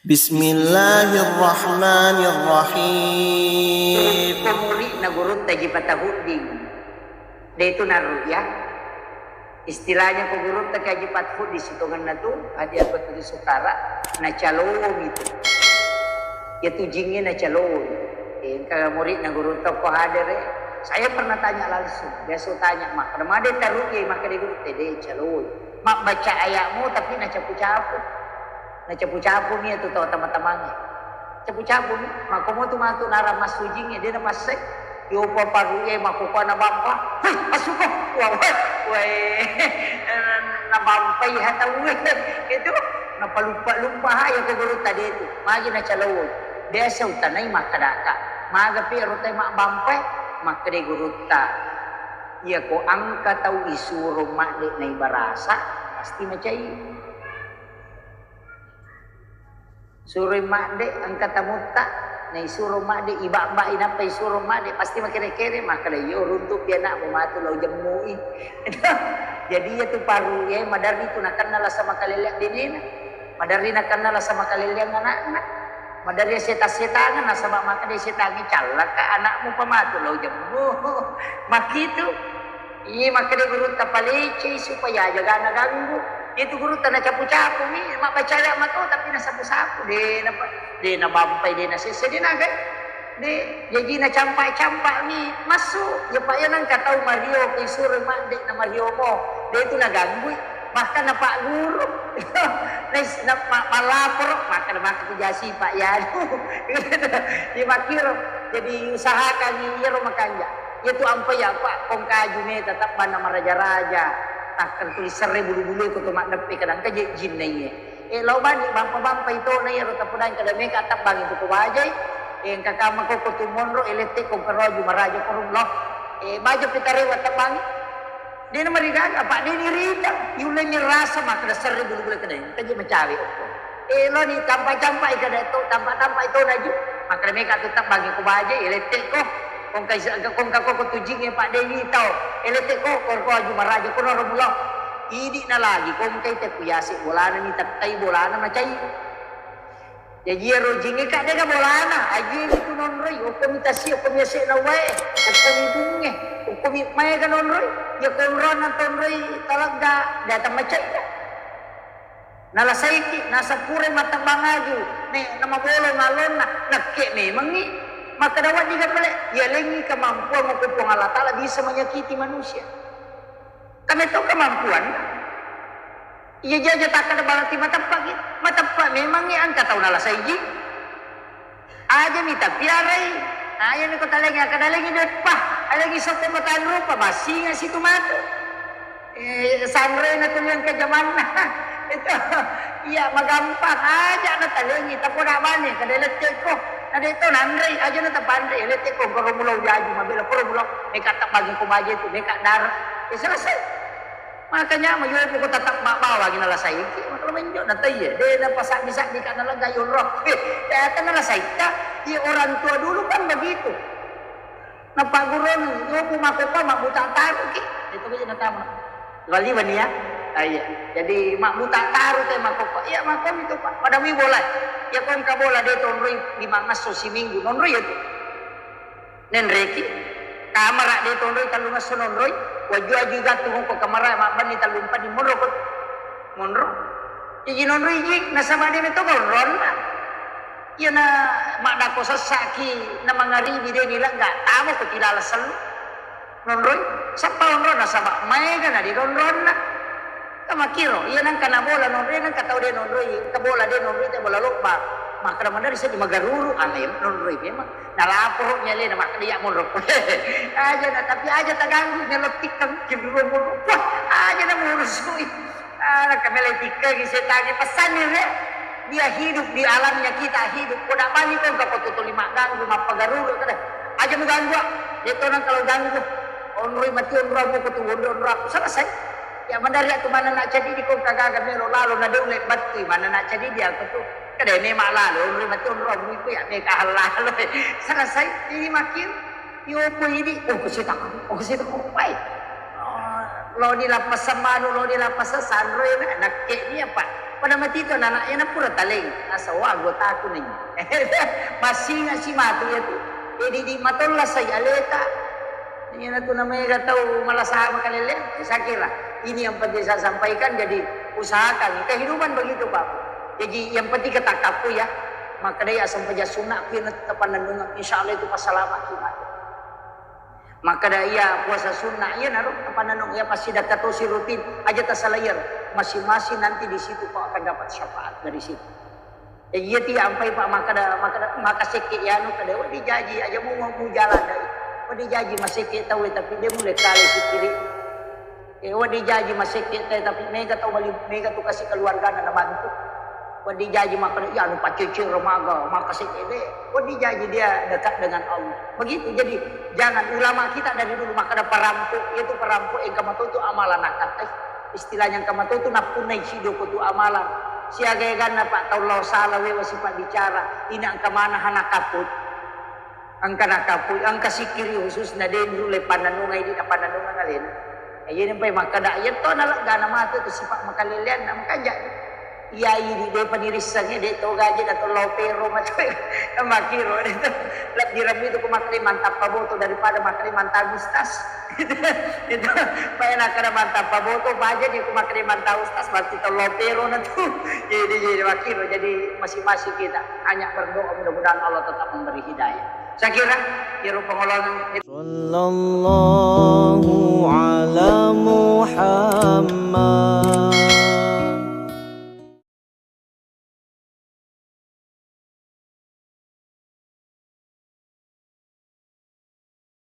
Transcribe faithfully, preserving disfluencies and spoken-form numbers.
Bismillahirrahmanirrahim. Ko murid na gurutta ji patahudding. De tu naru ya. Istilahnya ko gurutta kaji patahuddi sitongenna tu, hadi apa tu sukara, nacalomi tu. Ya tu jinge nacalomi. Eh, engka murid na gurutta ko hadere. Saya pernah tanya langsung. Biasa tanya, "Mak, made taru ye?" Maka de gurutta, "De, caloi." Mabbaca ayatmu tapi nacapu-capu. Nacapu-capu mi tu tau tama-tamangnge. Capu-capu mi, makkomo tu matu narang massujingnge, de napassai. Yopa paru e makkokona bampa. Hei, asuko. Wah, wah, wah. Nabampai ha tau e. Itu, napaluppa-luppa ha ya ko gurutta de tu. Magi nacalowoi. Biasa utanai makkadaka. Maga pi ero tai mabbampai, makkeda gurutta. Iya ko engka tau isuro madde naibarasa, pasti macai. Suroi madde, engka tamutta, naisuro madde, ibabba inappa isuro madde, pasti makere-kere, makkeda, "Iyo, runtupi anakmu matu lao jemmui." Jadi iya tu paru e, maderri tu nakenna lasa makalelleang benena, maderri nakenna lasa makalelleang anakna, maderri seta-setangeng, nasaba makkeda setangnge, "Callaka anakmu pa matu lao jemmu." Makkitu. Iya, makkeda gurutta, palecei supaya aja gana ganggu. Itu gurutta nacapu-capu mi, mabbaca ayat mato tapi nasapu-sapu, de napa, de nabampai, de nasesse, de nagai. De, jaji nacampa-campa mi massu. Ya, Pak, ya nengka tau mario ke suro madde na mario mo. De itu naganggui. Bahkan na Pak Guru. Nes, na, ma-, malaporo, maka, maka tu jasi Pak ya. Di makiro. Jadi usahakan iyaro makanja. Iya tu ampai ya, Pak, kong kaju meta tabbana maraja-raja. Takkan tulis serre bulu-bulu ko to maddeppe kadang kaje jinna iye. Eh, lao bani bampa-bampa itona iyaro tapodang kada meka tabbang itu ko bajai. Eh, engka kama ko ko tu monro, eh, lette ko keroju maraja ko rum lo. Eh, baja pitarewa tabbangi. Dena marigaga, Pak, deni rita. Yulle ni rasa makkeda serre bulu-bulu kada. Kaje macawe okko. Eh, lo ni tampa-tampa ikada to, tampa-tampa itu naju. Makkeda meka tu tabbangi ko baje, eh, lette ko. Kongkai se-, kongka koko tujingnge Pak Dewi tau. Eh, lette ko, korko aju maraja kono romulo. Idi na lagi, kongkai te kuyase bolana ni tattai bolana macai. Jaji iyaro jingnge ka dega bolana, aji itu nonroi, okko mi tasi, okko mi ase na wae, okko mi bunge, okko mi maega nonroi, ya konronna tonroi talegga, datang macai. Nalasaiki, nasappurai mattebbang aju, ne, namabolong alonna, nakke memengngi. Makkeda wedding ga pale, yalengngi kemampuan okko Puang Allah Taala bisa menyakiti manusia. Kame to kemampuan. Iya jaja takkeda berarti mateppa ki. Mateppa memengngi engka tau nalasaiji. Aja mi tapiarai. Aja mi ko talengi, akkeda lengi beppa. Alengi sokko matanrupa, massinga situ matu. Eh, sanrena tu yang ke zamanna. Itu, iya, magampang aja na talengi, tapoda bane, kada lettekko. Na de to nanrei, aja na tapanrei, lettekko, koro mulau jaju, mabela koro mulau, meka tabbangi ko baje tu, meka dar. Eh, selesai. Makanya mayopo ko tatap bawa gina lasai iki, maka menjo na taiye, de na pasabbi-sabbi kana lega yonro. Eh, ternyata na lasai ta, iya orang tua dulu kan begitu. Napagguruni, yopu makkokkoe mabbuta taruki. Itu bisa natama. Waliwani ya. Ah, iya. Jadi mabbuta taru te makkokkoe. Iya, makkomi tu, Pak. Pada mi bola. Ya, ko engka bola de tonroi lima ngasso siminggu. Nonroi ya tu. Nenreki. Kamara de tonroi tellu ngasso nonroi. Waju-waju gattu ko kamara mabbenni tellu empat di monro ko. Monro. Iji nonroi ji, nasaba de meto gonronna. Iyana maddakko sessaki na mangaribi de nilegga, tamo ko tilala sellu. Nonroi, sappa onronna saba maega na de gonronna. Ka makkiro, iya nengka na bola nonroi, nengka tau de nonroi, engka bola de nonroi, te bola lobba. Makkeda maderri seddi magaruru, ame nonroi memang. Nalaporo nyalena makkeda iya monro. Aja na, tapi aja taganggu nyalottikkang kibiro monro. Wah, aja na murusui. Ah, nakamela tikkagi setangnge, pesanni re, dia hidup di alamnya kita hidup. Ko dak bali ko engka ko tutuli magganggu, mappagaruru kada. Aja muganggu, ah. De to nang kalau ganggu. Onroi mati onromu ko tu onro onro aku selesai. Ya mandari aku mana nak jadi di ko kagaga melo lalo na de ule batti mana nak jadi di aku tu. Kada memang lalo onroi mati onromu iku ya meka lalo. Selesai. Ini makin Yopo idi, oh, keseta, oh, keseta, oh, pai. Oh, lo di lapasan manu, lo di lapasan sanro ya, nakke ni apa? Pada mati tu anak-anak iya na pura taleng, asa wa anggota aku nanya. Masih ingat si matu ya tu. Jadi di matolla sai aleta. Iya na tu namanya tau malasama kalele. Saya kira ini yang penting saya sampaikan. Jadi usahakan kehidupan begitu Pak. Jadi yang penting kita kapu ya. Maka dia asam peja sunnah ku tetap panenungan. Insya Allah itu pasalamat kita. Makkeda iya puasa sunnah, iyanaro tapananung iya pasti dakka tosi rutin, aja tasalaier, masing-masing nanti di situ kau akan dapat syafaat dari situ. Ya, iya ti ampai Pak makkeda, makkeda, maka sekke yanu kada, wadi jaji aja mu, mu jalan dai. Wadi jaji masekke tau tapi dia mulai kali sikiri. Eh, wadi jaji masekke tau tapi mega tau bali, mega tu kasih keluarga na bantu. Wadi jaji makkeda, ya anu pacece remaga, maka sekke de. Wadi jaji dia dekat dengan Allah. Begitu. Jadi jangan ulama kita dari dulu makkeda parampo, itu parampo engka matotu amalan nakattai. Istilahnya engka matotu nappunnai sidoko tu amalan. Siaga eganna Pak tau lao sala wewa sipa bicara, ina engka mana hana kaput. Engka nakapui, engka sikiri khususna de nulle pannanungai di napannanungang alena. Iya nempai makkeda, iya to naleggana matu tu sipa makaleleanna makanja. Iya idi de panirissangnge de to gaji na to lao pero matu. Makiro de to. Lebbi rammi tu ku makkeda mantappa boto daripada makkeda mantap ustas. Itu, itu, paya nakkeda mantappa boto, baja je ku makkeda mantap ustas, berarti to lao pero na tu. Jadi, jadi makiro, jadi masing-masing kita hanya berdoa mudah-mudahan Allah tetap memberi hidayah. Saya kira, iro pengolongan. Sallallahu